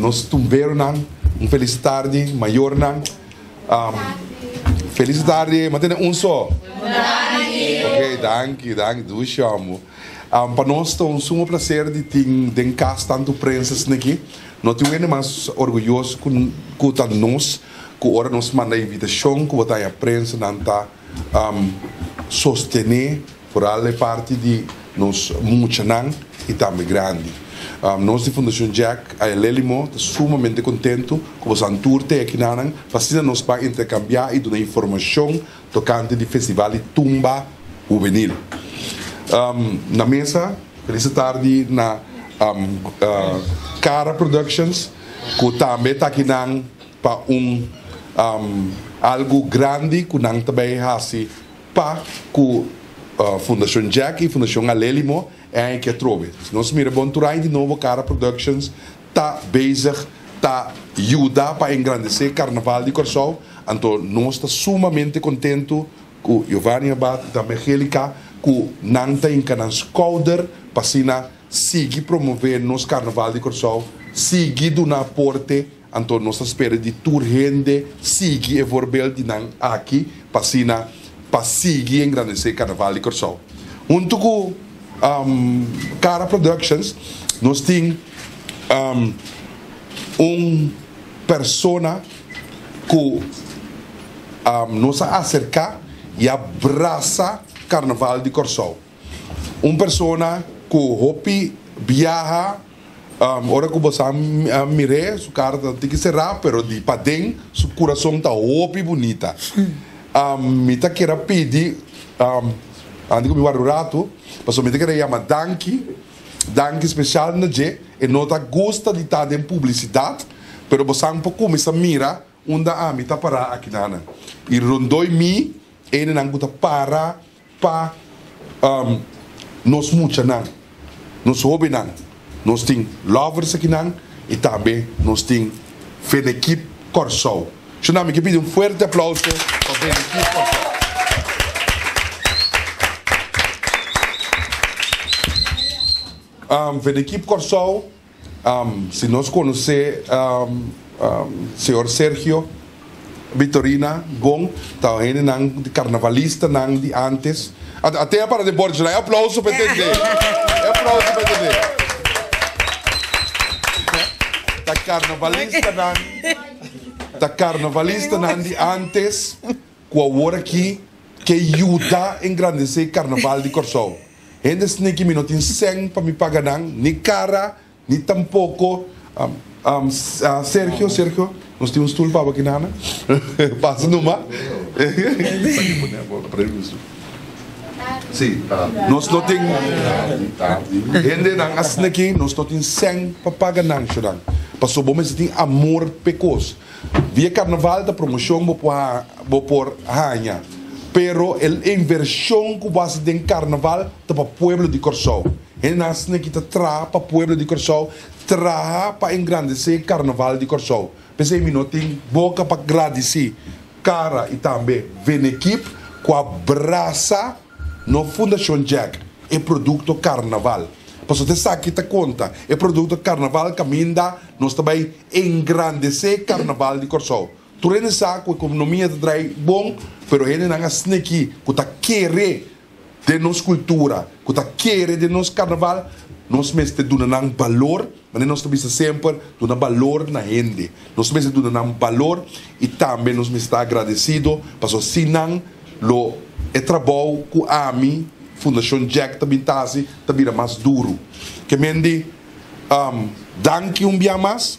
Nos tumberonan, un felis tardi, mayornan. Felis tardi, m'a tene un so? Ok, danki, danki, dushi amo. Pa nos ta un sumo placer di tin den cas tanto prensa asina aki. No tin un hende mas orguyoso cu ta nos, cu ora nos manda invitacion cu bo ta haña prensanan ta sostene Foral e parti di nos muchanan y tambe grandi. Nos di Fundacion Jack Ayalelimo ta sumamente contento cu boso tur te akinanan pa asina nos ban intercambia y duna informacion tocante di Festival di Tumba Hubenil. Na mesa, feliz tardi na Cara Productions cu tambe ta akinan pa un algo grandi cu nan ta bay haci Pa ku Fundashon Jack i Fundashon Alelimo e aña aki atrobe. Si nos mira bon tur aña di nobo Cara Productions ta bezig ta yuda pa engrandesé Karnaval di Kòrsou, anto nos ta sumamente kontentu ku Giovanni Abad i tambe Angelica ku nan ta hinka nan skouder pa asina sigui promové nos Karnaval di Kòrsou, sigui duna aporte. Anto nos ta spera di tur hende sigui e voorbeeld di nan aki pa asina pa sigui engrandesé Karnaval di Kòrsou. Huntu ku Cara Productions nos tin un persona ku nos a aserká i a brasa Karnaval di Kòrsou. Un persona ku hopi biaha ora ku bo sa mir'é su kara ta tiki será pero di paden su kurason ta hopi bunita. Mi ta kere pidi antes ku mi warda un ratu pasobra mi ta kere yama danki, danki speshal na dje. E no ta gusta di ta den publisidat pero bo sa por kuminsá mira unda ami ta pará akinanan i rondoi mi hendenan ku ta para Pa nos muchanan, nos hobennan, nos tin Lovers akinan i tambe nos tin Venekip Kòrsou. Shona, mi ke pidi un fuerte aplauso pa Venekip Kòrsou. Venekip Kòrsou. Si nos konosé señor Sergio Victorina bon, ta hendenan di karnavalistanan di ántes. Até a para den bòrchi nan. E aplauso pa e tendé. E aplauso pa e tendé. Ta karnavalistanan, ta karnavalistanan di ántes ku awor aki ke yuda engrandesé karnaval di Kòrsou. Hende sniki mi no tin sèn pa mi paga nan, ni kara, ni tampoko Sergio, Sergio, nos tin un stul pa bo aki nana. Pasa numa. Si, nos no tin hendenan asina aki, nos no tin sèn pa paga nan, shonan. Pasobra bo mester tin amor p'e kos. Via karnaval ta promoshon bo por bo por haña, pero e invershon ku bo hasi den karnaval ta pa pueblo di Kòrsou. Hendenan asina ki ta traha pa pueblo di Kòrsou, traha pa engrandesé karnaval di Kòrsou. P'esei mi no tin boka pa gradisí Cara i tambe Venekip ku a brasa no Fundashon Jack e produkto karnaval. Pasobra ta esaki ta konta, e produkto karnaval kaminda nos ta bai engrandesé karnaval di Kòrsou. Tur hende sa ku ekonomia ta drai bon, pero hendenan a sneki ku ta kere den nos kultura, ku ta kere den nos karnaval, nos mester duna nan balor, manera nos ta bisa semper, duna balor na hende. Nos mester duna nan balor i tambe nos mester ta agradesido pasobra sin nan lo e trabou ku ami, Fundashon Jack ta bin ta hasi ta bira mas duru. Ke men di danki un bia mas.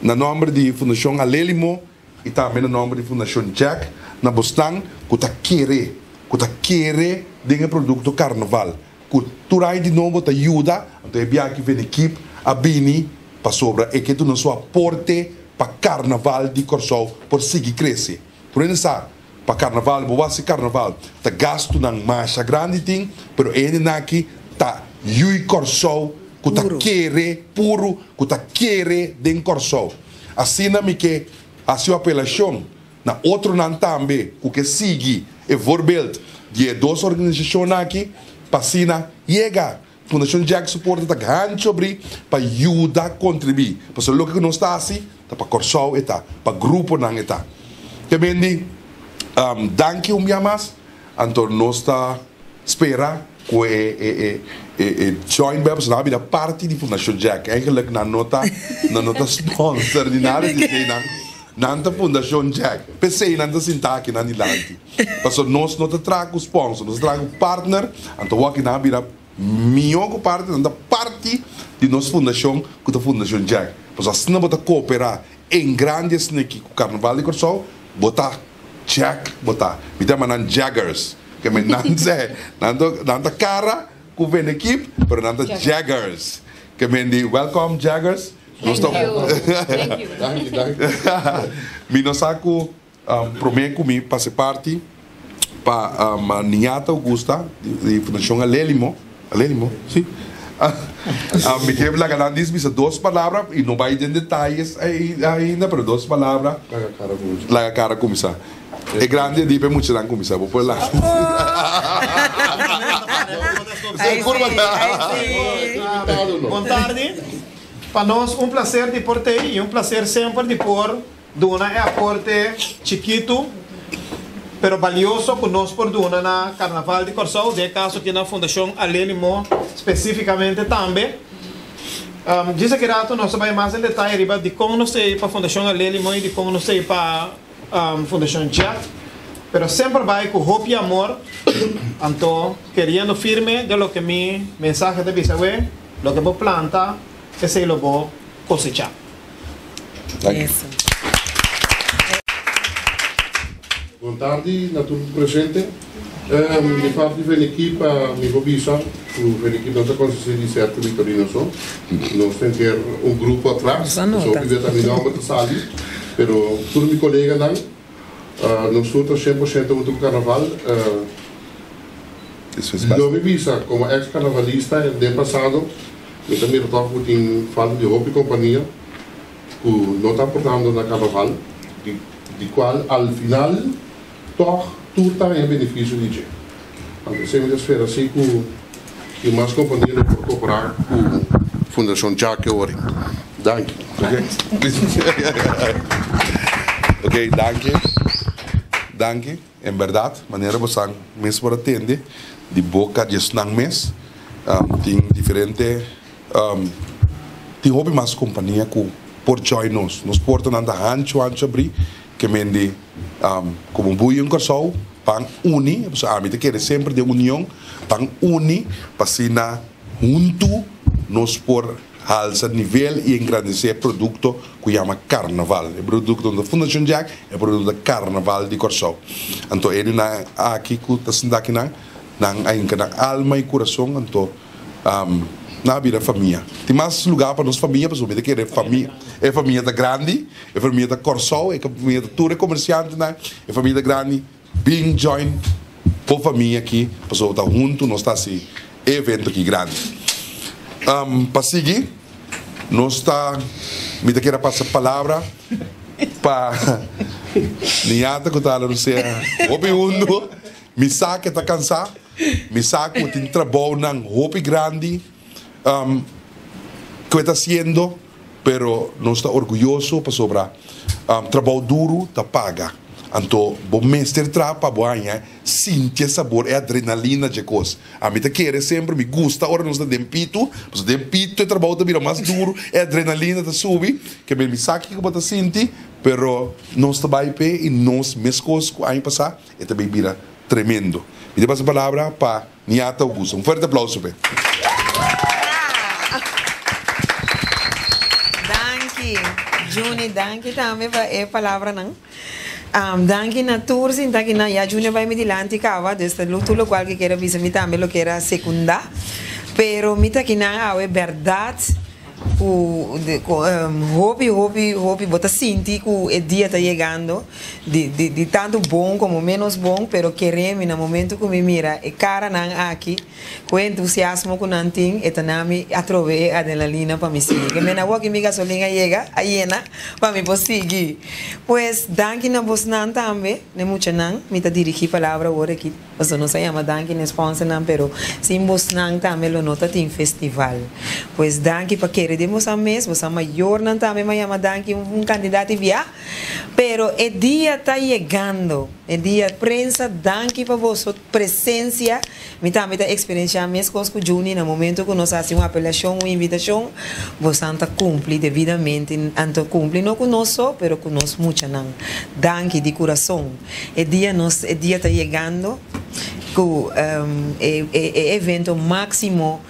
Na nòmber di Fundashon Alelimo i tambe na nòmber di Fundashon Jack na bosnan ku ta kere, ku ta kere den e produkto Karnaval, ku tur aña di nobo ta yuda, anto e biaha ki Venekip a bini pasobra e ke duna su aporte pa Karnaval di Kòrsou por sigui krese. Tur hende sa, pa Karnaval, bo wak si Karnaval ta gastunan masha grandi tin, pero e hendenan aki ta yui Kòrsou ku ta kere puru, ku ta kere den Kòrsou. Asina mi ke hasi un apelashon na otronan tambe ku ke sigui e voorbeeld di e dos organisashonnan aki pa asina yega. Fundashon Jack su porta ta gancho abrí pa yuda kontribuí. Pasobra loke ku nos ta hasi ta pa Kòrsou e ta, pa gruponan e ta. Te bendi, danki un bia mas. Anto nos ta spera ku e e e e join bij pasobra nan a bira parti di Fundashon Jack. Eigenlijk nan no ta nan no ta sponsor ni nada di esei nan. Nan ta Fundashon Jack. P'esei nan ta sinta aki nan dilanti. Pasobra nos no ta traha ku sponsor, nos ta traha ku partner. Anto wak nan a bira mihó ku partner, nan ta parti di nos fundashon ku ta Fundashon Jack. Pasobra asina bo ta kooperá en grandi asina aki ku Karnaval di Kòrsou, bo ta Jack bo ta. Mi ta yama nan Jaggers. Ke men nan sè, nan ta nan ta kara ku Venekip, pero nan ta Jaggers. Ke men di welcome Jaggers. Nos ta Thank you. Danki, danki. Mi no sa ku promé ku mi pasa e parti pa Niñata Augusta di Fundashon Alelimo. Alelimo, si. Mi ke laga nan dis bisa dos palabra i no bai den detayes ainda, pero dos palabra. Laga kara kuminsá. Laga kara kuminsá. E grandi a di pa e muchanan kuminsá. Bo por laga. Ai si, ai si. Bon tardi. Pa nos un placer di por tei y un placer semper di por duna e aporte chikitu pero balioso ku nos por duna na Karnaval di Kòrsou, den e kaso aki na Fundashon Alenimo spesífikamente tambe. Djis aki rato nos ta bai mas den detaye riba dikon nos ta ei pa Fundashon Alenimo i dikon nos ta ei pa Fundashon Jet, pero semper bai ku hopi amor, anto keriendo firme den loke mi mensahe ta bisa awe, loke bo planta esei lo bo kosechá. Eso. Bon tardi na tur presente. Di parti Venekip mi por bisa ku Venekip no ta konsistí di Sergio Victorino so. Nos tin ter un grupo atras. Nos a So hopi bia ta mi nomber ta sali, pero tur mi koleganan nos tur ta 100% huntu ku karnaval. Lo mi bisa komo eks karnavalista den pasado mi ta mira tòg ku tin falta di hopi kompania ku no ta aportando na karnaval, di kual al final tòg tur ta haña benefisio di dje. Anto esei mi ta spera si ku tin mas kompania lo por koperá ku Fundashon Djake Ori. Danki. Ok, danki. Danki. En bèrdat, manera bosan mes por a tende di boka di esnan mes, tin diferente, tin hopi mas kompania ku por join nos. Nos portanan ta hanchu hanchu abrí, ke mende komo bui en Kòrsou, pan uni, pasobra ami ta kere semper den union, pan uni pa asina huntu nos por halsa nivel i engrandesé e produkto ku yama Karnaval. E produkto no ta Fundashon Jack, e produkto ta Karnaval di Kòrsou. Anto e nan aki ku ta sinta akinan, nan a hinka nan alma i kurason, anto nan a bira famia. Tin mas lugá pa nos famia, pasobra mi ta kere famia, e famia ta grandi, e famia ta Kòrsou, e famia ta tur e komersiantenan, e famia ta grandi. Bin join bo famia aki pasobra ta huntu nos ta hasi e evento aki grandi. Pa sigui nos ta mi ta kere pasa palabra pa Niata ku ta hala Lucea hopi hundu. Mi sa ke ta kansa, mi sa ku tin trabounan hopi grandi ku e ta hasiendo. Pero nos ta orguyoso pasobra trabou duru ta paga. Anto bo mester traha pa bo haña sinti e sabor, e adrenalina dje kos. Ami ta kere semper, mi gusta ora nos ta den pitu, pasobra den pitu e trabou ta bira mas duru, e adrenalina ta subi, ke mi sa kiko bo ta sinti, pero nos ta bai p'e i nos meskos ku aña pasá e ta bay bira tremendo. Mi ta pasa palabra pa. Niata Augusto. Un fuerte aplauso p'e. Danki Juni, danki tambe pa e palabranan. Danki na tur sinta aki nan. Ya Juni a bai mi dilanti kaba, dus ta tur lokual ke kier a bisa mi tambe lo kier a sekundá. Pero mi ta aki nan awe bèrdat. Ku hopi hopi hopi bo ta sinti ku e dia ta yegando di di di tantu bon komo menos bon pero kere mi na momento ku mi mira e karanan aki ku e entusiasmo ku nan tin e ta na mi atrobe e adrenalina pa mi sigui ke men awor ki mi gasolin a yega a yena pa mi por sigui pues danki na bosnan tambe na e muchanan mi ta dirigi palabra awor aki. Pasobra nos a yama danki na e sponsornan pero sin bosnan tambe lo no ta tin festival. Pues danki pa kere den bosan mes, bosan mayornan tambe mi a yama danki un kantidat di bia. Pero e dia ta yegando, e dia prensa danki pa boso presencia, mi tambe ta experiencia mescos cu Juni na momento cu nos haci un apelacion, un invitacion, bosan ta cumpli debidamente, anto cumpli no cu nos so pero cu nos muchanan. Danki di curason. E dia nos e dia ta yegando ku e e evento máksimo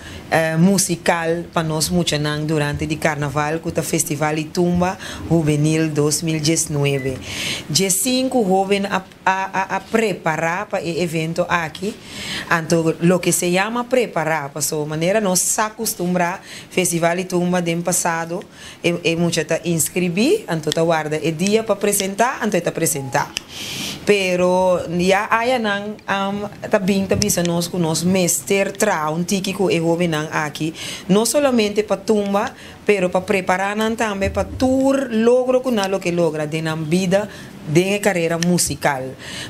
musikal pa nos muchanan durante di karnaval ku ta Festival di Tumba Hubenil 2019. Diesinku hóben a a a prepará pa e evento aki, anto loke se yama prepará paso manera nos sa kustumbrá Festival di Tumba den pasado, E mucha ta inscribí, anto ta warda e dia pa presentá, anto e ta presentá. Pero ya ayanan ta bin ta bisa nos ku nos mester traha un tiki ku e hóbennan aki, no solamente pa tumba, pero pa prepará nan tambe pa tur logro ku nan lo ke logra den nan bida den e karera musikal.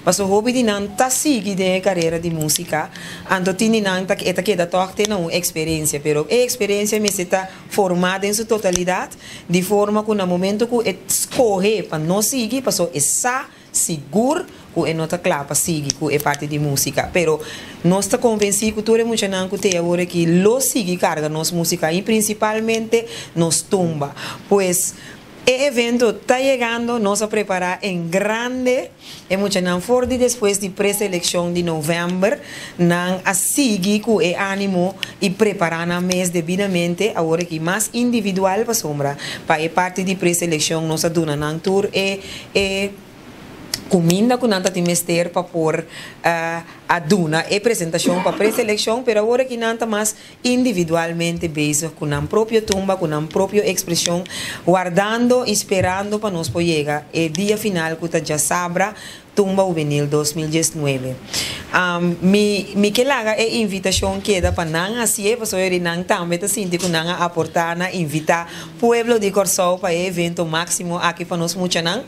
Paso hopi di nan ta sigui den e karera di músika, anto tin di nan ta e ta keda tòg te na un eksperensia, pero e eksperensia mester ta formá den su totalidat, di forma ku na momento ku e skohe pa no sigui, paso e sa sigur ku e no ta kla pa sigui ku e parti di músika. Pero nos ta konvensí ku tur e muchanan ku te awor aki lo sigui karga nos músika i prinsipalmente nos tumba. Pues. E evento ta yegando, nos a prepara en grande, e muchanan for di despues di preseleccion di november, nan a sigui cu e animo y prepara nan mes debidamente, awor aki mas individual pasobra pa e parti di preseleccion nos a duna nan tur e e cuminda cu nan ta tin mester pa por a duna e presentacion pa preseleccion, pero awor aki nan ta mas individualmente bezig cu nan propio tumba, cu nan propio expresion, wardando y sperando pa nos por yega e dia final cu ta djasabra, Tumba Hubenil 2019. Mi mi ke laga e invitacion keda pa nan hacié, pasobra di nan tambe ta sinti cu nan a aporta na invita pueblo di Corsou pa e evento maximo aki pa nos muchanan.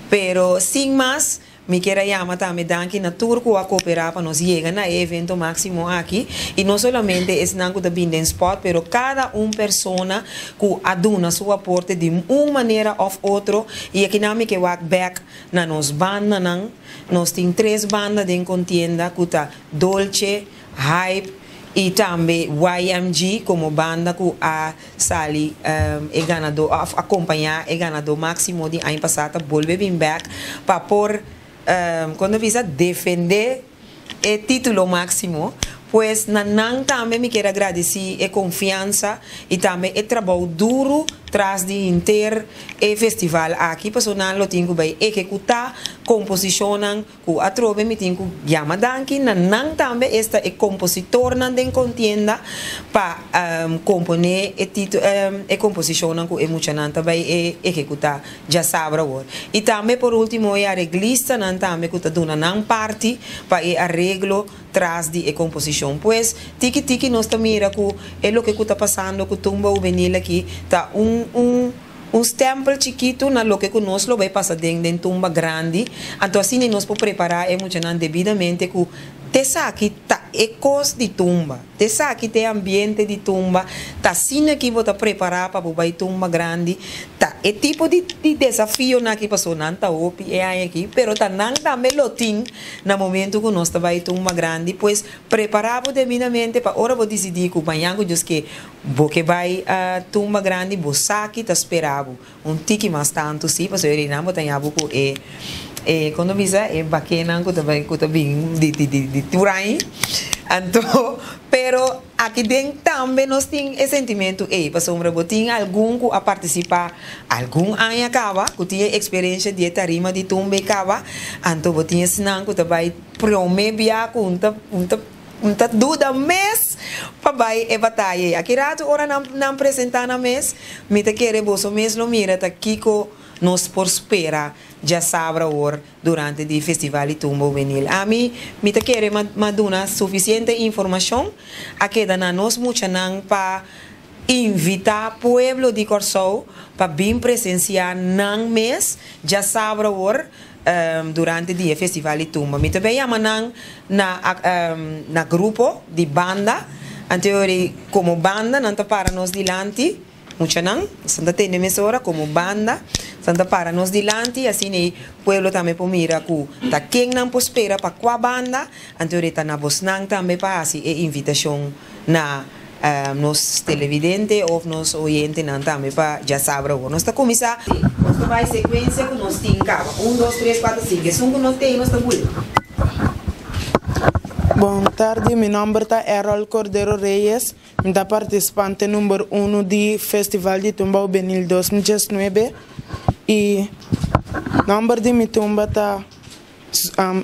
Pero sin mas, Mi kier a yama tambe danki na tur ku a koperá pa nos yega na e evento máksimo aki, i no solamente esnan ku ta bin den spòt, pero kada un persona ku a duna su aporte di un manera òf otro, i akinan mi ke wak bèk na nos bandanan. Nos tin tres banda den kontienda ku ta Dolce, Hype i tambe YMG komo banda ku a sali e ganadó òf a kompañá e ganadó máksimo di aña pasá ta bolbe bin bèk pa por kon ta bisa defendé e título máksimo. Pues na nan tambe mi kier a gradisí e konfiansa i tambe e trabou duru tras di henter e festival aki pasobra nan lo tin ku bai ehekutá komposishonnan Ku atrobe mi tin ku yama danki na nan tambe, esta e kompositornan den kontienda pa komponé e titu e komposishonnan ku e muchanan ta bai e ehekutá djasabra awor. I tambe por último e areglistanan tambe ku ta duna nan parti pa e areglo tras di e komposishon. Pues tiki tiki nos ta mira ku e loke ku ta pasando ku Tumba Hubenil aki ta un un. Un stempel chikitu na loke ku nos lo bai pasa den den tumba grandi, anto asina nos por prepará e muchanan debidamente ku t'esaki ta e kos di tumba, t'esaki ta e ambiente di tumba, ta asina ki bo ta prepará pa bo bai tumba grandi, ta e tipo di di desafionan aki pasobra nan ta hopi e aña aki, pero ta nan tambe lo tin na momento ku nos ta bai tumba grandi, pues prepará bo debidamente pa ora bo disidí ku mañan ku Dios ke Bo ke bai tumba grandi, bo sa ki ta spera bo. Un tiki mas tantu si, pasobra e reinan bo ta ña bo ku e, e kon ta bisa, e bakenan ku ta bai, ku ta bin di, di, di, di tur aña. Anto, pero aki den tambe nos tin e sentimentu ei, pasobra bo tin algun ku a partisipá algun aña kaba, ku tin e eksperensia di e tarima di tumba ei kaba, anto bo tin esnan ku ta bai promé bia ku un ta, un ta. N ta duda mes pa pa bai e bataya ei. Aki ratu ora nan nan presentá nan mes, mi ta kere boso mes lo mira ta kiko nos por spera djasabra awor durante di Festival di Tumba Hubenil. Ami mi ta kere ma ma duna sufisiente informashon a keda na nos muchanan pa invitá pueblo di Kòrsou pa bin presensiá nan mes djasabra awor durante di e Festival di Tumba. Mi ta bin yama nan na na grupo di banda, anteori komo banda nan ta para nos dilanti. Muchanan, esnan ta tende mesora komo banda, esnan ta para nos dilanti, asina e pueblo tambe por mira ku ta ken nan por spera pa kua banda, anto e ta na bosnan tambe pa hasi e invitashon na nos televidente òf nos oyentenan tambe pa djasabra awor. Nos ta kuminsá. Nos ta bai sekuensia ku nos tin kaba, un, dos, tres, kuater, sinku. Esun ku no tin nos ta buli. Bon tardi, mi nòmber ta Errol Cordero Reyes. Mi ta partisipante number uno di Festival di Tumba Hubenil 2019 y nomber di mi tumba ta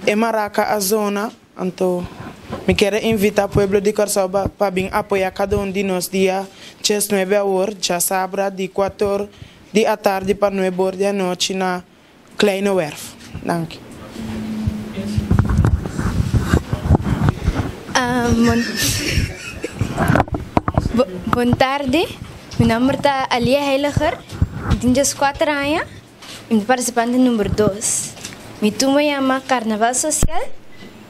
E Maraca a Zona. Anto mi kier a invita pueblo di Kòrsou pa bin apoya kada un di nos dia 19 awor, djasabra di kuator di atardi pa nuebe or di anochi na Kleine Werf. Danki. Bon tardi, mi nomber ta Alia Heiliger, mi tin dieskuater aña y mi ta participante number dos. Mi tumba yama Carnaval Social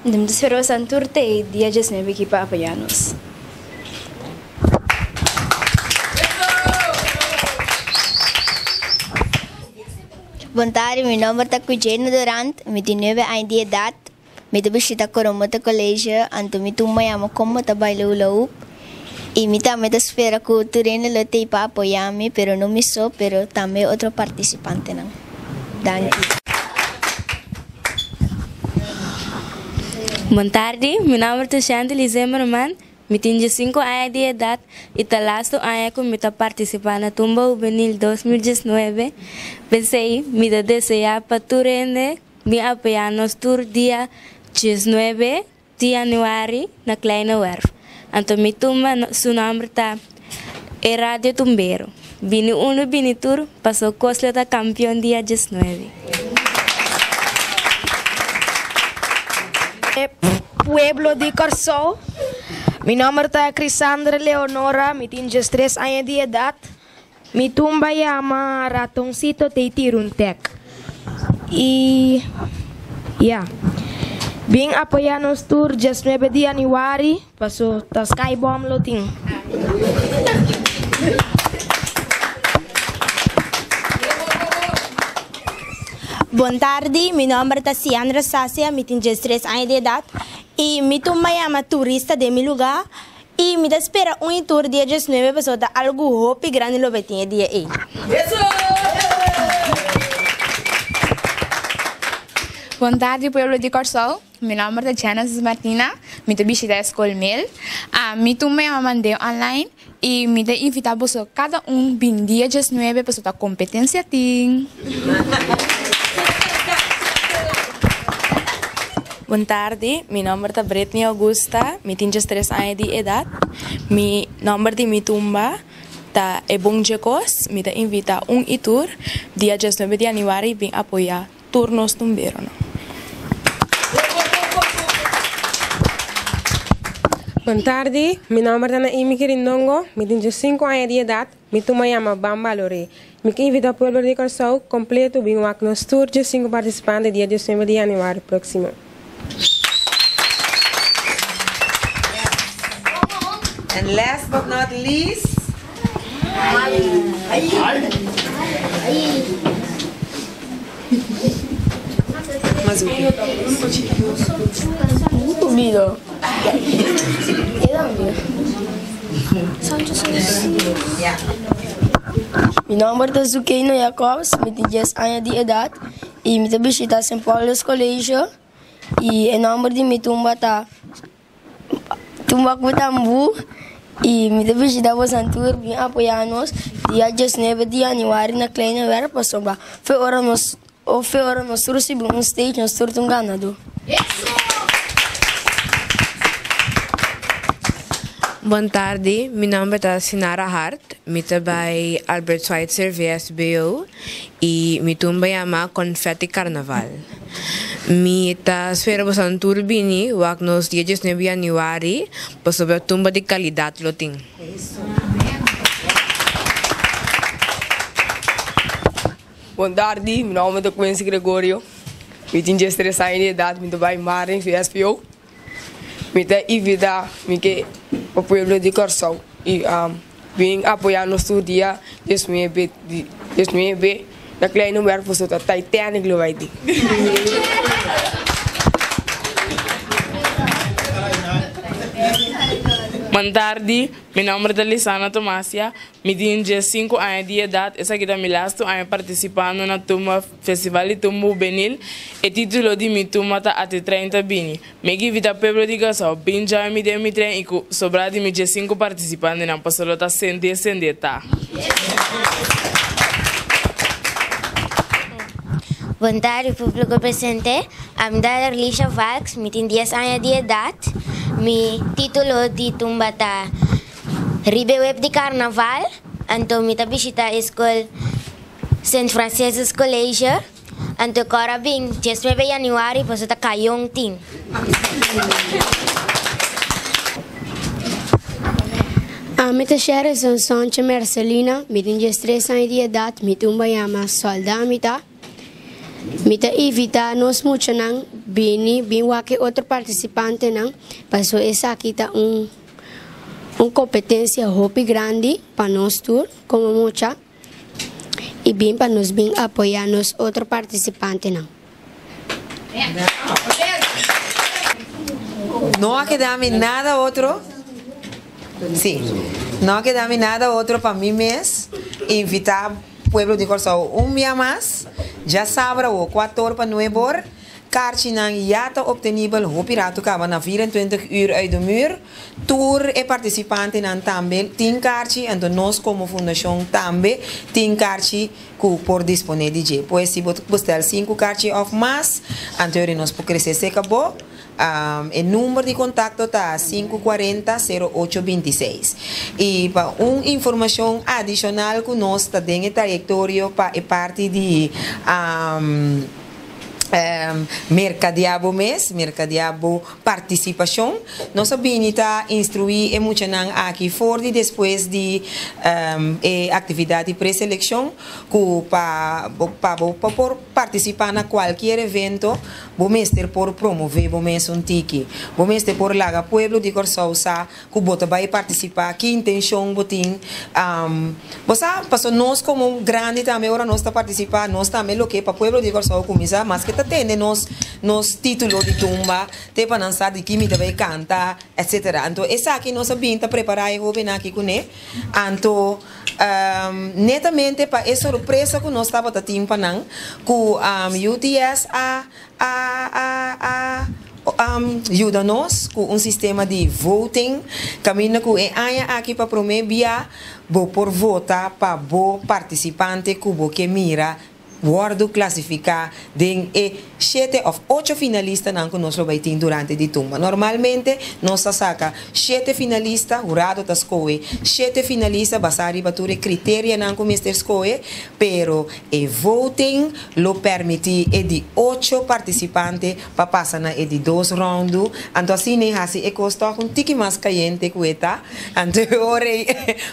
y mi ta spera boso tur te e dia diesnuebe aki pa apoya nos. Bon tardi, mi nomber ta Cujeno Durant, mi tin nuebe aña di edat, mi ta bishita Coromoto College, anto mi tumba yama Como ta baila hula hoop y mi tambe ta spera cu tur hende lo tey pa apoya mi, pero no mi so, pero tambe otro participantenan. Danki. Bon tardi, mi nomber ta Chantelie Zimmerman, Mi tin diesinku aña di edat i ta lastu aña ku mi ta partisipá na Tumba Hubenil 2019. P'esei mi ta deseá pa tur hende bin apoyá nos tur dia 19 di yanüari na Kleine Werf. Anto mi tumba su nòmber ta E Radio Tumbero. Bini unu bini tur paso kos lo ta kampion dia 19. Pueblo di Kòrsou. Mi nòmber ta Chrisandra Leonora, mi tin diestres aña di edat. Mi tumba yama Ratoncito tei tira un tek. I ya. Bin apoyá nos tur diesnuebe di yanüari, paso ta Skybomb lo tin. Bon tardi, mi nomber ta Siandra Sasia, mi tin 13 aña di edat y mi tumba yama Turista den mi luga y mi ta spera un y tur dia 19 pasobra ta algu hopi grandi lo bay tin e dia ey. Bon tardi pueblo di Kòrsou, mi nòmber ta Genesis Martina, mi ta bishita e skol Mel. Mi tumba yama mand'é online I mi ta invita boso kada un bin dia 19 pasobra ta competencia tin. Bon tardi, mi nomber ta Britney Augusta, mi tin 13 aña di edad. Mi nomber di mi tumba ta E Bon Dje Kos. Mi ta invita un y tur dia 19 di januari bin apoya tur nos tumberonan. Bon tardi, mi nomber ta Naimi Kirindongo, mi tin 15 aña di edad, mi tumba yama Ban Baloré. Mi ke invita pueblo di Kòrsou kompleto bin wak nos tur 15 partisipante dia 19 di yanüari próksimo. And last but not least. Mi nomber ta Zukeino Jacobs, mi tin 10 aña di edat y mi ta bishita Sint Paulus Colegio y e nomber di mi tumba ta Tumba ku Tambú y mi ta bishita bosan tur bin apoya nos dia 19 di januari na Kleine Werf pasobra fe ora nos o fe ora nos tur subi un stage nos tur ta un ganadó. Bon tardi, mi nòmber ta Sinara Hart, mi ta bai Albert Schweitzer VSBO i mi tumba yama Confetti Carnaval. Mi ta spera bosonan tur bini wak nos dia diesnuebe yanüari pasobra tumba di kalidat lo tin. Bon tardi, mi nòmber ta Quincy Gregorio, mi tin diestres aña di edat, mi ta bai Maring VSBO. Mi ta invitá mi ke pa pueblo di Kòrsou i bin apoyá nos tur dia diesnuebe di diesnuebe na Kleine Werf pasobra ta Titanic lo bai tin. Bon tardi, mi nomber ta Lisana Tomasia, mi tin diesinku aña di edat, esaki ta mi lastu aña partisipando na Tumba Festival di Tumba Hubenil, e titulo di mi tumba ta Ate Trein Ta Bini. Mi a invita pueblo di Kòrsou bin join mi den mi tren i ku sobrá di mi diesinku partisipantenan pasobra lo ta sendé sendé ta. Bon tardi públiko presente. Ami ta Darlisha Valks, mi tin dies aña di edat. Mi título di tumba ta Riba e web di Karnaval. Anto mi ta bishita e skol Sint Franciscus College, anto kor a bin diesnuebe januari pasobra ta kayon tin. Ami ta Sherison Sonche Mercelina, mi tin diestres aña di edat, mi tumba yama Solda mi ta. Mi ta invita nos muchanan bini bin wak e otro partisipantenan pasobra esaki ta un un kompetensia hopi grandi pa nos tur komo mucha. y bin pa nos bin apoya nos otro participantenan. No a keda mi nada otro, sí, no a keda mi nada otro pa mi mes invita pueblo di Kòrsou un bia mas, djasabra awo kuator pa nuebor, Karchinan ya ta obtenibel hopi ratu kaba na 24 uur uit de muur. Tur e partisipantenan tambe tin karchi, anto nos komo fundashon tambe tin karchi ku por disponé di dje. Pues si bo ta bestel sinku karchi òf mas, anto yori nos por krese seka bo. E number di kontakto ta sinku kuarenta sero ocho bintiseis. I pa un informashon adishonal ku nos ta den e trayektorio pa e parti di. Merkadiá bo mes, merkadiá bo partisipashon. Nos a bini ta instruí e muchanan aki for di despues di e aktividat di preselekshon ku pa pa bo pa por partisipá na kualkier evento bo mester por promové bo mes un tiki. Bo mester por laga pueblo di Kòrsou sa ku bo ta bai partisipá, ki intenshon bo tin. Bo sa, pasobra nos komo grandi tambe ora nos ta partisipá, nos tambe loke pa pueblo di Kòrsou kuminsá maske ta tende nos nos título di tumba, te pa nan sa di ki mi ta bai kanta, etsetera. Anto esaki nos a bin ta prepará e hóbennan aki kuné. Anto netamente pa e sorpresa ku nos tabata tin pa nan, ku UTS a a a a yuda nos ku un sistema di voting kaminda ku e aña aki pa promé bia bo por vota pa bo partisipante ku bo ke mira wòrdu klasifiká den e shete òf ocho finalistanan ku nos lo bai tin durante di tumba. Normalmente nos ta saka shete finalista, hurado ta skohe shete finalista basá riba tur e kriterianan ku mester skohe, pero e voting lo permití e di ocho partisipante pa pasa na e di dos roundu, anto asina e hasi e kos tòg un tiki mas kayente ku e ta, anto e ora ei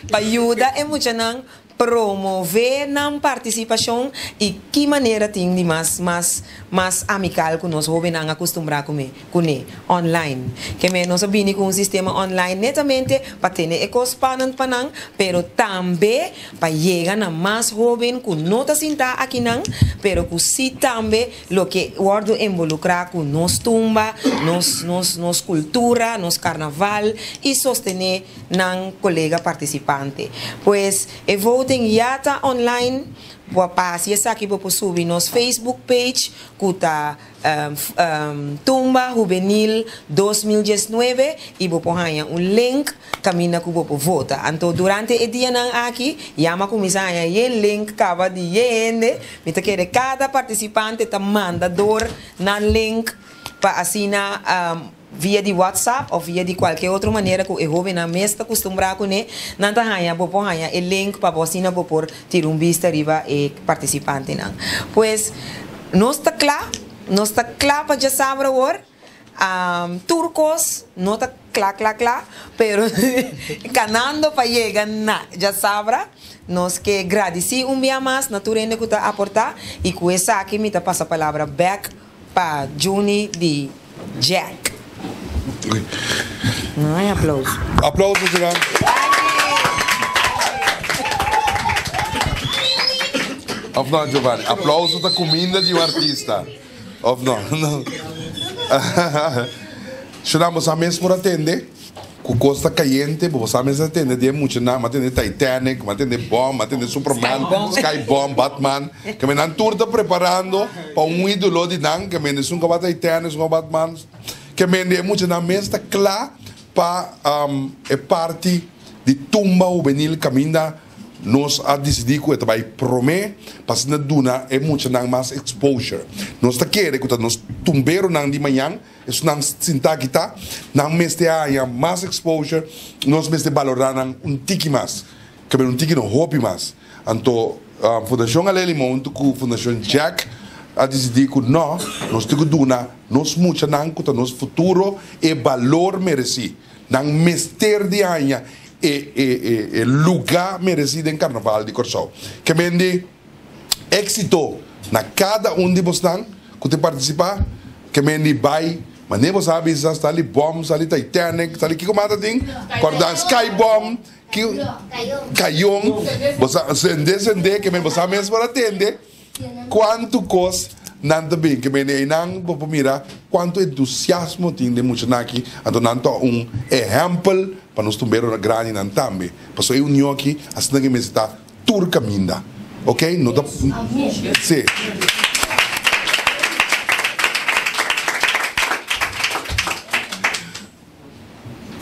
pa yuda e muchanan promové nan partisipashon i ki manera tin di mas mas mas amikal ku nos hóbennan a kustumbrá kume kuné, online. Ke men nos a bini ku un sistema online netamente pa tene e kos spannend pa nan, pero tambe pa yega na mas hóben ku no ta sintá akinan, pero ku sí tambe lo ke wòrdu involukrá ku nos tumba, nos nos nos kultura, nos karnaval i sostené nan kolega partisipante. Pues e voting ya ta online, bo a pa hasi esaki bo por subi nos Facebook page ku ta Tumba Hubenil 2019 i bo por haña un link kaminda ku bo por vota. Anto durante e dianan aki ya mi a kuminsá haña yen link kaba di yen hende. Mi ta kere kada partisipante ta manda dor nan link pa asina. Via di WhatsApp of via di kualke otro manera ku e hóbennan mes ta kustumbrá kuné, nan ta haña, bo por haña e link pa bo asina bo por tira un bista riba e partisipantenan. Pues, nos ta kla, nos ta kla pa djasabra awor. Tur kos no ta kla kla kla, pero kanando pa yega na djasabra. Nos ke gradisí un bia mas na tur hende ku ta aportá i ku esaki mi ta pasa palabra bèk Pa Juni di Jack. No hay aplauso. Aplauso señor. Of no Giovanni? Aplauso ta cuminda di un artista. Of no? Shona bo sa mes por atende Ku kos ta kayente, bo sa mester tende di e muchanan, m'a tende Titanic, m'a tende Bomb, m'a tende Superman, Sky Bomb, Batman, ke men nan tur ta preparando pa un idolo di nan, ke men esun kaba Titanic, esun kaba Batman, ke men di e muchanan mes ta kla pa e parti di tumba hubenil kaminda Nos a disidí ku e ta bai promé pa asina duna e muchanan mas exposure. Nos ta kere ku ta nos tumberonan di mañan, esunnan sintá aki ta, nan mester haña mas exposure, nos mester balorá nan un tiki mas, ke un tiki no, hopi mas. Anto Fundashon Alé Limon huntu ku Fundashon Jack a disidí ku no, nos tin ku duna nos muchanan ku ta nos futuro e balor meresí. Nan mester di haña e e e lugá meresí den Karnaval di Kòrsou. Ke men di éksito na kada un di bosnan ku ta partisipá. Ke men di bai manera bo sa bisa sali bòm, sali Titanic, sali kiko mas ta tin? Kòrda Sky Bòm, Kayon, bo sa sende sende ke men bo sa mes por a tende. Kuantu kos nan ta bin ke mende einan bo por mira kuantu entusiasmo tin den muchanan aki, anto nan ta un ehèmpel pa nos tumberonan grandinan tambe, pasobra e union aki asina ke mester ta tur kaminda, ok, no ta si.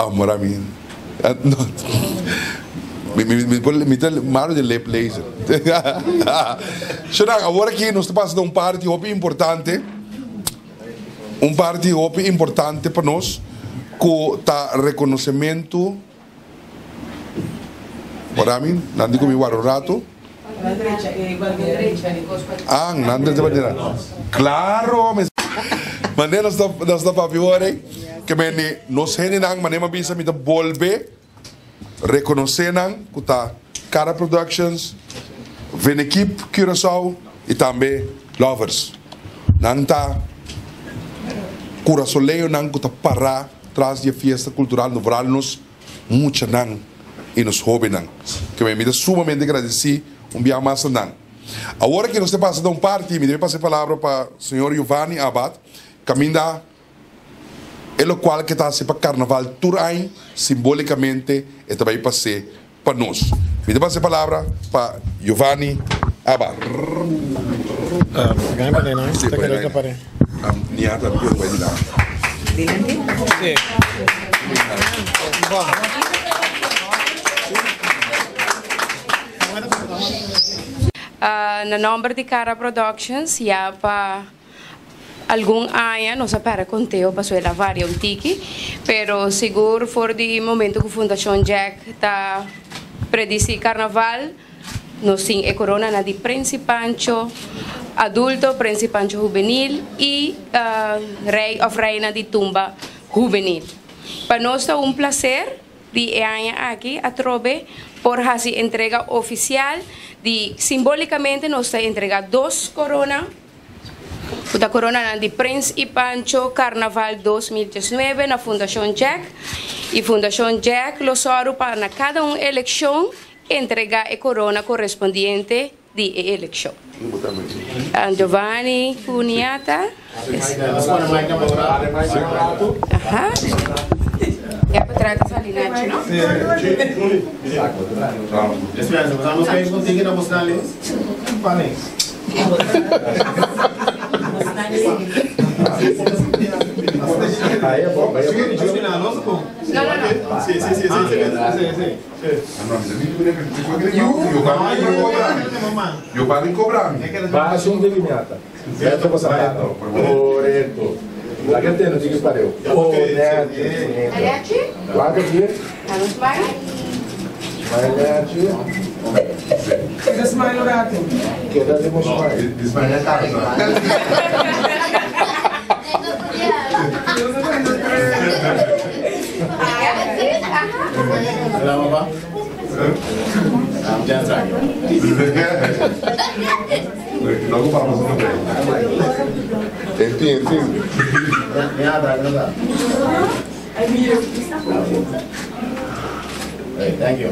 Amor a mi no mi mi mi por mi ta malo di lip lezen Shonan awor aki nos ta pasa na un parti hopi importante un parti hopi importante pa nos ku ta rekonosementu ora mi nan di ku mi wara un ratu ah nan drecha bandera klaro Mane nos ta nos ta papia ora ei ke mende nos hendenan mane mi a bisa mi ta bolbe rekonosé nan ku ta Cara Productions, Venekip Curaçao i tambe Lovers. Nan ta kurasoleonan ku ta pará tras di e fiesta kultural no vooral nos muchanan i nos hóbennan. Ke mi ta sumamente gradisí un bia mas na nan. Awor aki nos ta pasa na un parti, mi debe pasa e palabra pa señor Giovanni Abad, kaminda e lokual ke ta hasi pa karnaval tur aña, simbolikamente e ta bai pas'é pa nos. Mi ta pasa e palabra pa Giovanni Abad. Sí, pone nan. Niata mi quiero bai dilanti. Dilanti? Sí. Na nomber di Cara Productions ya pa algun aña nos a perde conteo pasobra el a varia un tiki, pero sigur for di momento cu Fundacion Jack ta predici Carnaval nos tin e coronanan di Prince Pancho adulto, Prince Pancho hubenil y Rey of Reina di Tumba hubenil. Pa nos ta un placer Di e aña aki atrobe por hasi entrega ofisial di simbolikamente nos ta entrega dos korona ku ta koronanan di Prins i Pancho Karnaval 2019 na Fundashon Jack i Fundashon Jack lo sòru pa na kada un elekshon entrega e korona korespondiente di e elekshon. Giovanni ku Niata. Aha. Ya pa trata sali Nacho, no? No, no, no. Yo pa mi cobra mi. Baja un de piñata. Beto pa sapato. Correcto. Laga tene tiki pareu. Oh, nèchi. Lechi? Wak aki. Ano smile? Smile nèchi. Keda smile un ratu. Keda riba un smile. Di smile na kara. En fin, en fin. Thank you.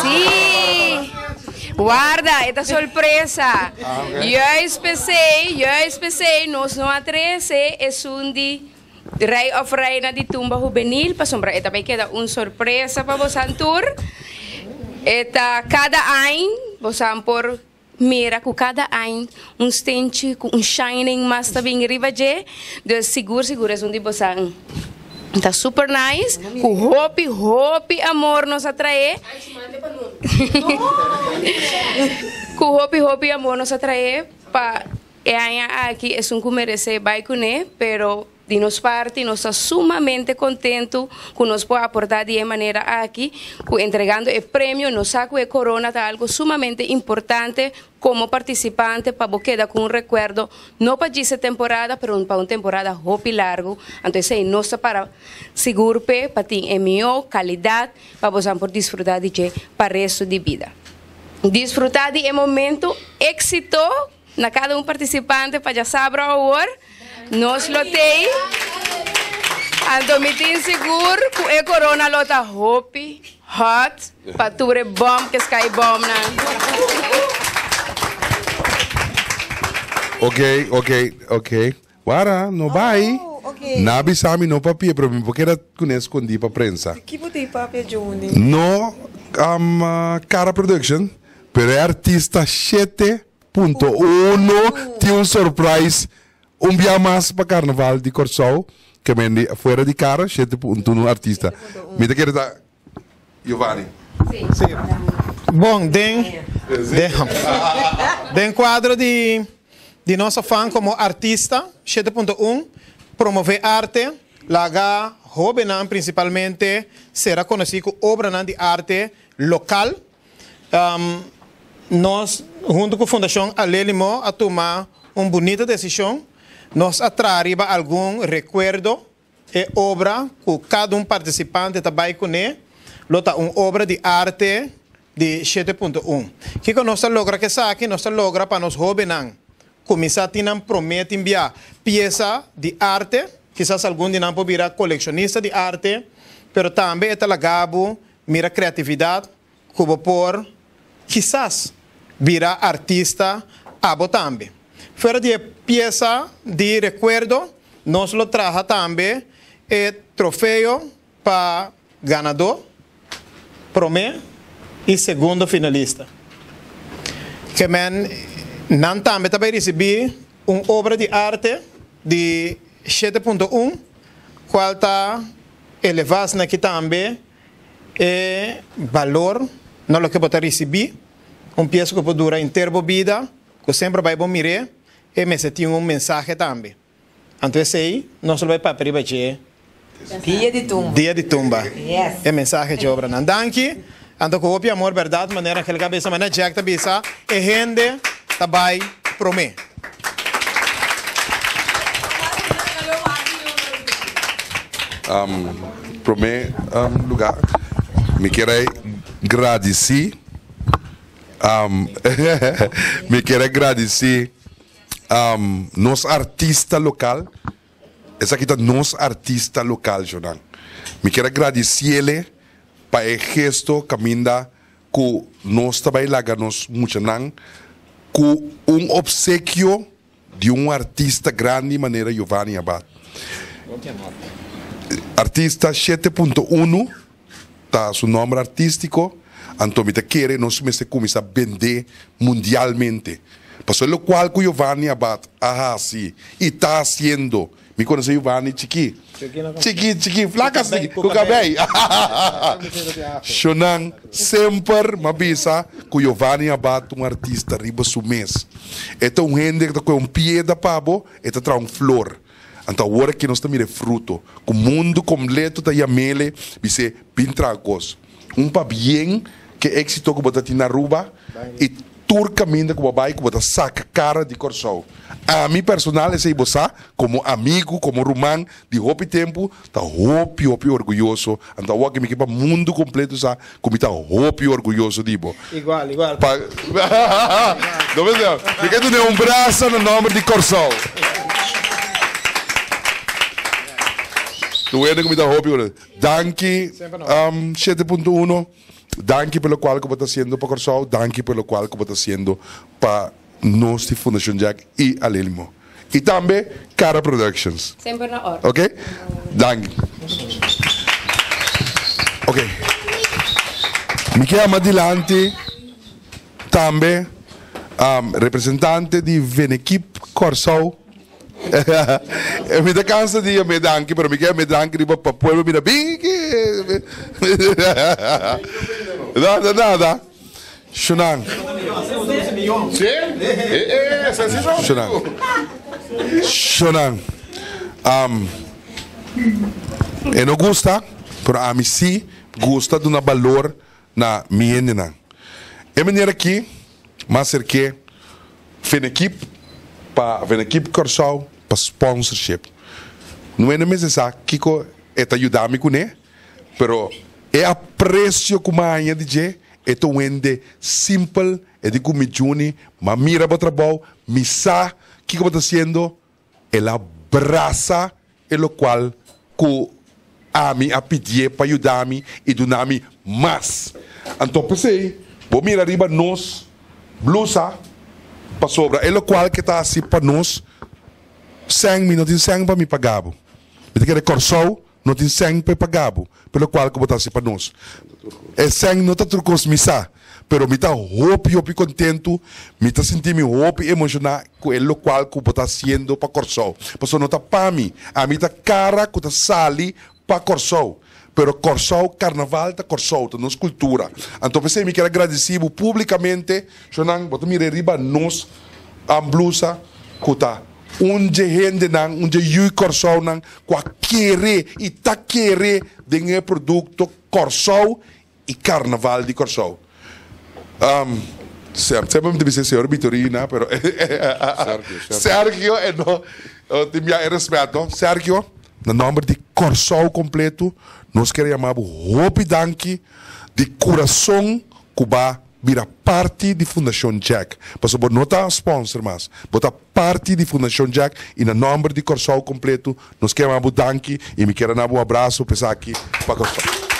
Sí. Warda, e ta sorpresa. Juist p'esei, juist p'esei nos no a trece esun di Rey of Reina di Tumba Hubenil pasobra e ta bay keda un sorpresa pa bosan tur. E ta cada añ bosan por mira cu cada añ un stenchi cu un shining mas ta bin riba dje. Dus sigur sigur esun di bosan ta super nice cu hopi hopi amor nos a trae. Cu hopi hopi amor nos a trae pa E aña aki esun ku meresé bai kuné, pero di nos parti nos ta sumamente kontentu ku nos por aportá di e manera aki, ku entregando e premio nos sa ku e korona ta algu sumamente importante komo partisipante pa bo keda ku un rekuerdo no pa djis e temporada pero pa un temporada hopi largu, anto esei nos ta para sigur p'e pa tin e mihó kalidat pa bosan por disfrutá di dje pa restu di bida. Disfrutá di e momento, éksito na kada un partisipante pa djasabra awor. Nos lo tei. Anto mi tin sigur ku e korona lo ta hopi hot pa tur e bòm ke sky bòmnan. Ok, ok, ok. Wara, no bai. Na bisa mi no papia, pero mi por keda kuné skondí pa prensa. Ki bo tin papia, Juni? No Cara Production, pero e artista 7.1 tin un surprise un bia mas pa Carnaval di Kòrsou, ke men di fuera di Cara, 7.1 artista. Mi ta kere ta Giovanni. Sí. Bon, den, den, den kuadro di, di nos afan komo artista, 7.1, promové arte, laga hóbennan prinsipalmente sera konosí ku obranan di arte lokal. Nos, huntu ku Fundashon Alelimo, a tuma un bunita desishon. Nos a traha riba algun rekuerdo. E obra ku kada un partisipante ta bai kuné lo ta un obra di arte di 7.1. Kiko nos ta logra ku esaki? Nos ta logra pa nos hóbennan kuminsá tin nan promé tin bia piesa di arte. Kisas algun di nan por bira kolekshonista di arte, pero tambe e ta laga bo mira kreatividat ku bo por kisas bira artista abo tambe. Fuera di e piesa di rekuerdo, nos lo traha tambe e trofeo pa ganadó, promé i segundo finalista. Ke men nan tambe ta bai risibí un obra di arte di 7.1, kual ta elevá asina aki tambe E balor na loke bo ta risibí, un piesa ku por dura henter bo bida, ku semper bai bo mir'é, e mester tin un mensahe tambe. Anto esei nos lo bai papia riba dje Dia di tumba. Dia di tumba. Yes. E mensahe dje obranan. Danki. Anto ku hopi amor bèrdat manera Angelica a bisa, manera Jack ta bisa, e hende ta bai promé. Prome lugar mi kier a gradici mi kier a gradici nos artista local esaki ta nos artista local shownan mi kier a gradiciele pa e gesto caminda cu nos ta bay laga nos muchanan cu un obsequio di un artista grandi manera Giovanni Abad. Artista 7.1 ta su nomber artistico, anto mi ta kere nos mester cuminsa bende mundialmente. Pasobra locual cu Giovanni Abad a haci y ta haciendo. Mi konosé Giovanni chikí. Chikí, chikí, flaka así, ku kabei. Shonan, semper m'a bisa ku Giovanni Abad ta un artista riba su mes. E ta un hende ku ta kohe un pieda pa bo, e ta traha un flor. Anto awor aki nos ta mira e fruto, ku mundu kompleto ta yam'ele, bis'é, bin traha kos. Un pabien ke éksito ku bo ta tin na Aruba i tur kaminda ku bo bai ku bo ta saka kara di Kòrsou. Ami personal esei bo sa, komo amigu, komo ruman di hopi tempu, ta hopi hopi orguyoso. Anto awor aki mi ke pa mundu kompleto sa ku mi ta hopi orguyoso di bo. Igual, igual. Pa No mester, mi ke dun'é un brasa na nòmber di Kòrsou. Tur hende ku mi ta hopi orguyoso. Danki shete punto uno, danki pa lokual ku bo ta hasiendo pa Kòrsou, danki pa lokual ku bo ta hasiendo pa nos di Fundashon Jack i Alelimo. I tambe Cara Productions. Semper na orde. Ok? Danki. Ok. Mi ke yama dilanti tambe representante di Venekip Kòrsou. Mi ta cansa di yam'é danki, pero mi ke yam'é danki riba pa pueblo mira bin ki. Nada, nada. Shunan. Shunan. Shunan. Um, e no gusta, pero ami si gusta duna balor na mi hendenan. E manera aki, mas serk'é Venekip pa Venekip Kòrsou pa sponsorship. No hende mester sa kiko e ta yuda mi kuné, pero e apresio ku mi a haña di dje, e ta un hende simpel, e di ku mi Juni, m'a mira bo trabou, mi sa kiko bo ta hasiendo, El a brasa e lokual ku ami a pidié pa yuda mi i duna mi mas. Anto p'esei bo mira riba nos blusa, pasobra e lokual ke ta hasi pa nos, sèn mi no tin sèn pa mi paga bo. Mi ta kere Kòrsou no tin sèn pa e paga bo pa e lokual ku bo ta hasi pa nos. E sèn no ta tur kos mi sa, pero mi ta hopi hopi kontentu, mi ta sinti mi hopi emoshoná ku e lokual ku bo ta hasiendo pa Kòrsou. Pasobra no ta pa mi, ami ta kara ku ta sali pa Kòrsou. Pero Kòrsou, karnaval ta Kòrsou, ta nos kultura. Anto p'esei mi kier a gradisí bo públikamente, shonnan, bo ta mira riba nos blusa ku ta. Un dje hendenan, un dje yui Kòrsounan ku a kere i ta kere den e produkto Kòrsou i Karnaval di Kòrsou. Semper mi ta bisa señor Bitorina, pero Sergio e no tin bia e rèspèt no. Sergio, na nòmber di Kòrsou kompleto nos kere yama bo hopi danki di kurason ku ba bira parti di Fundashon Jack. Pasobra bo no ta sponsor mas, bo ta parti di Fundashon Jack i na nòmber di Kòrsou kompleto nos ke yama bo danki i mi kier a na bo un abraso pa esaki pa Kòrsou.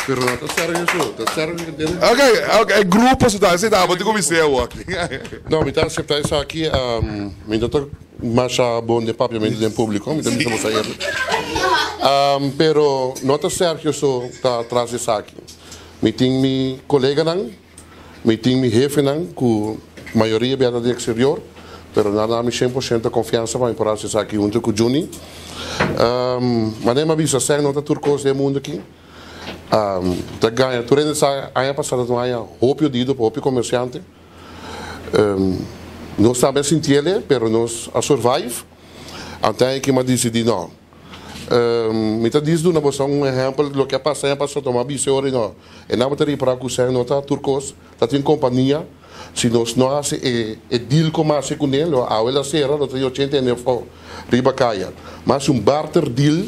Pero no ta Sergio so, ta Sergio ku tin. Ok, ok, e grupo so ta, esei ta, bo tin ku bis'é awor aki. No, mi ta aseptá esaki, mi no ta masha bon den papiamentu den públiko, mi ta bisa bo sa eerlijk. Pero no ta Sergio so ta tras di esaki. Mi tin mi koleganan. Mi tin mi hefenan ku mayoria bia ta di eksterior, pero nan a dami shen por shento konfiansa pa mi por hasi esaki huntu ku Juni. Manera mi a bisa sèn no ta tur kos den e mundu aki. Ta gaña tur hende sa aña pasá ta un aña hopi odido pa hopi komersiante. Nos tambe a sintiel e, pero nos a survive. Anto aña aki mi a disidí no. Mi ta dis duna boso un ehèmpel di loke a pasa aña pasá. Tuma bisa e ora i no. E nan bo ta ripará ku sèn no ta tur kos, ta tin kompania. Si nos no hasi e e deal ku masi kuné, lo awe la sera, lo ta di ochenta ene afó riba kaya. Masi un barter deal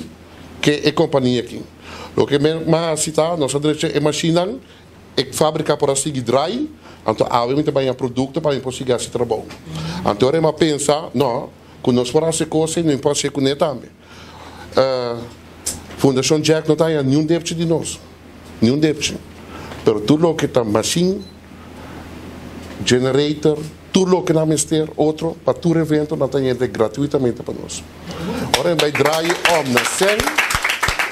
ke e kompania aki. Loke mi a hasi ta, nos a drecha e mashinnan, e fábrika por a sigui drai, anto awe mi ta baña produkto pa mi por sigui hasi trabou. Anto ora mi a pensa, no. Ku nos por hasi kos ei, nos por hasié kuné tambe. Fundashon Jack no ta haña niun depchi di nos, niun depchi. Pero tur loke ta mashin, generator, tur loke nan mester otro pa tur evento nan ta haña gratuitamente pa nos. Ora nan bai draai om na sèn,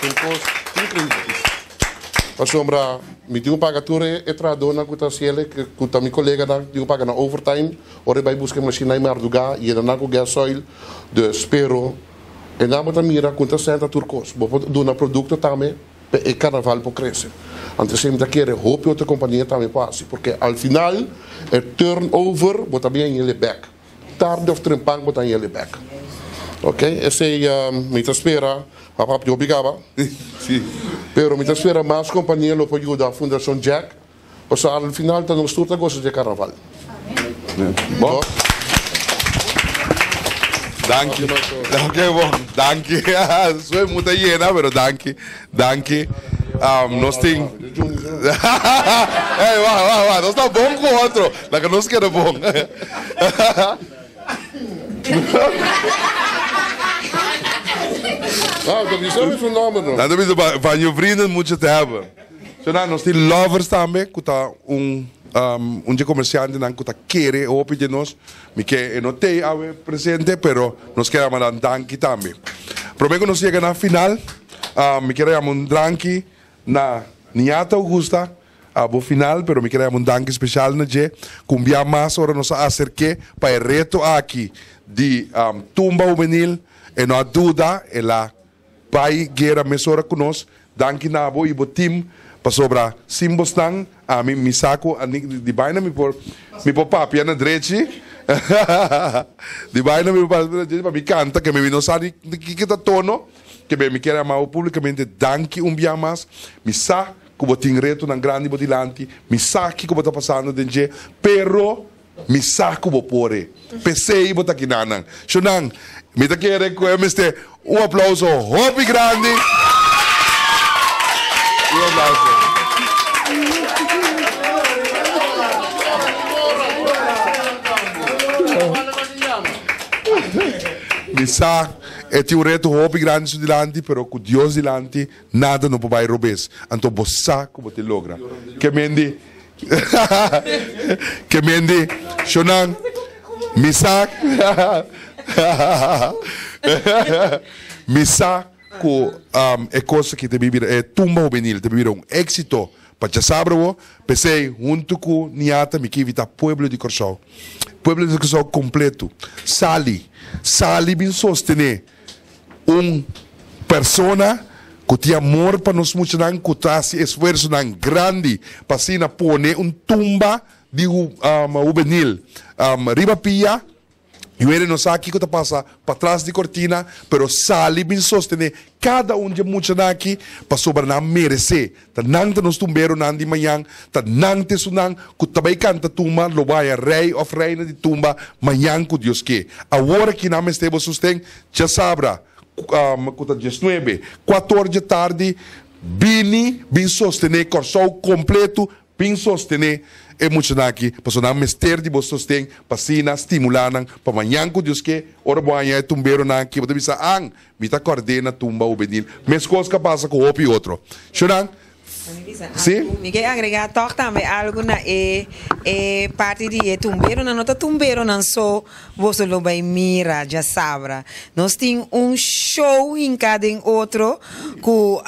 un kos inkreibel. Pasobra mi tin ku paga tur e trahadónan ku ta hasiel, ku ta mi koleganan, tin ku paga nan overtime ora e bai buska e mashina i mardugá, yena nan ku gasoil. Dus, pero e nan bo ta mira ku ta sènta tur kos. Bo por duna produkto tambe pa e karnaval por krese. Anto esei mi ta kere hopi otro kompania tambe por hasi, porque al final e turnover bo ta bin hañ'el bèk. Tarde of trempan bo ta hañ'el bèk. Ok, esei mi ta spera. Pa papia hopi kaba. Pero mi ta spera mas kompania lo por yuda Fundashon Jack, pasobra al final ta nos tur ta gosa dje karnaval. Bon. Danki. Ok bon. Danki. Soy muta yena pero danki. Danki. Nos tin Ey wak wak wak nos ta bon ku otro. Laga nos keda bon. Nou, dat is een fenómeno. Nou, dat is van je vrienden moet je het hebben. So, nou, nos tin lovers tambe, ku ta un, um, un dje komersiantenan ku ta kere hopi dje nos. Mi ke e no tei awe presente, pero nos kier a manda un danki tambe. Prome ku nos yega na final, um, mi kier a yama un dranki na Niata Augusta, A bo final, pero mi kere yama un danki special na dje, ku un bia mas ora nos a aserk'é pa e reto aki di Tumba Hubenil, e no a duda, el a bai guera mesora ku nos. Danki na bo i bo team, pasobra sin bosnan, ami mi sa ku di baina mi por mi por papia na drechi, di baina mi por papia na drechi pa mi kanta, ke mi no sa di kiko ta tono, ke mi kere yama bo publikamente danki un bia mas, mi sa Ku bo tin retonan grandi bo dilanti, mi sa kiko bo ta pasando den dje, pero mi sa ku bo por e. P'esei bo ta kinanan. Shonnan, mi ta kere ku e mester un aplauso hopi grandi. Un aplauso. Mi sa e tin un reto hopi grandi su dilanti, pero ku Dios dilanti Nada no por bai robes, anto bo sa ku bo tin logra. Ke mendi Ke mendi Shonan, mi sa Mi sa ku e kos aki ta bira e tumba hubenil ta bira un éksito pa djasabra bo. P'esei huntu ku Niata mi ke invitá pueblo di Kòrsou, pueblo di Kòrsou kompletu, sali, sali bin sostené Un persona ku tin amor pa nos muchanan ku ta hasi esfuersonan grandi pa asina pone un tumba di hubenil riba pia. Yuere no sa kiko ta pasa patras di kortina, pero sali bin sostené kada un di e muchanan aki pasobra nan meresé. Ta nan ta nos tumberonan di mañan, ta nan ta esunnan ku ta bai kanta tumba, lo bo haña rei òf reina di tumba mañan ku Dios ke. Awor aki nan mester bo sosten djasabra, ku ta diesnuebe, kuator dje tardi, bini bin sostené Kòrsou kompletu, bin sostené e muchanan aki, pasobra nan mester di bo sosten pa asina stimulá nan pa mañan ku Dios ke, ora bo haña e tumberonan aki, bo ta bisa, An, Mi ta kòrd'é na tumba hubenil, meskos ku a pasa ku hopi otro. Shonnan, Sí? Mi ke agregá tòg tambe algu na e e parti di e tumberonan. No ta tumberonan so boso lo bai mira djasabra. Nos tin un show hinká den otro ku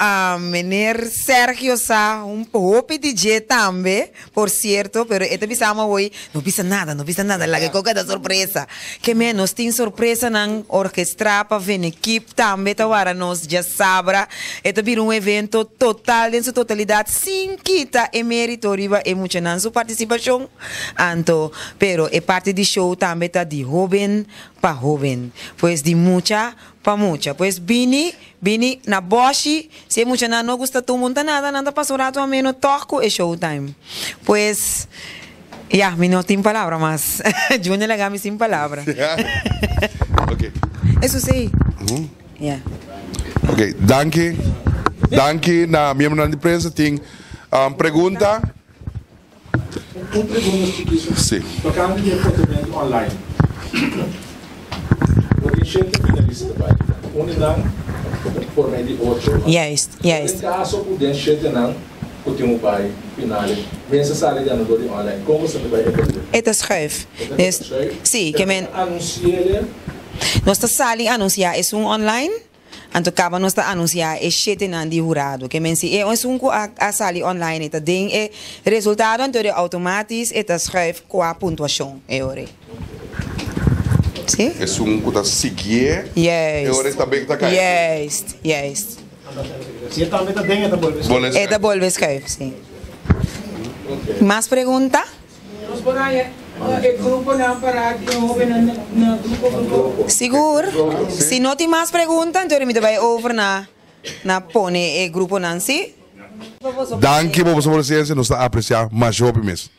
meneer Sergio sa un hopi di dje tambe. Por cierto, pero e ta bisa amo awoi, no bisa nada, no bisa nada, laga e koka ta sorpresa. Ke men, nos tin sorpresanan orkestrá pa Venekip tambe ta wara nos djasabra. E ta bira un evento total den su totalidat sin kita e merito riba e muchanan su partisipashon. Anto, pero e parti di show tambe ta di hoben pa hoben. Pues di mucha pa mucha. Pues bini Bini na boshi, si e muchanan no gusta tumba un ta nada, nan ta pasa un rato ameno tog ku e showtime. Pues, ya, mi no tin palabra mas. Junior laga mi sin palabra. Ok. Eso si. Ya. Ok, danki. Danki na miembronan di prensa. Tin pregunta? Un pregunta chikitu. Sí. Tocante di e votamento online. Bo tin shete finalista ta bai. Un di nan por mei di ocho. Juist, juist. Den caso cu den shete nan cu tin un bai finale mester sali ganador di online, con boso ta bai evalua? E ta schuif. E ta keda schuif? Sí, ke men. Pero bo ta anunciele? Nos ta sali anuncia esun online. Anto kaba nos ta anunsiá e shetenan di hurado. Ke men si e esun ku a a sali online e ta den e resultado anto de outomatis e ta schuif kua puntuashon e ora ei. Si? Esun ku ta siguié e ora ei tambe ta kai. Juist, juist. Si e tambe ta den e ta bolbe schuif. E ta bolbe schuif, si. Mas pregunta? Nos por haña e gruponan pará di e hóbennan na grupo grupo? Sigur. Si no tin mas pregunta, anto mi ta bai over na na pone e gruponan, si? Danki pa boso presencia, nos ta aprecia masha hopi mes.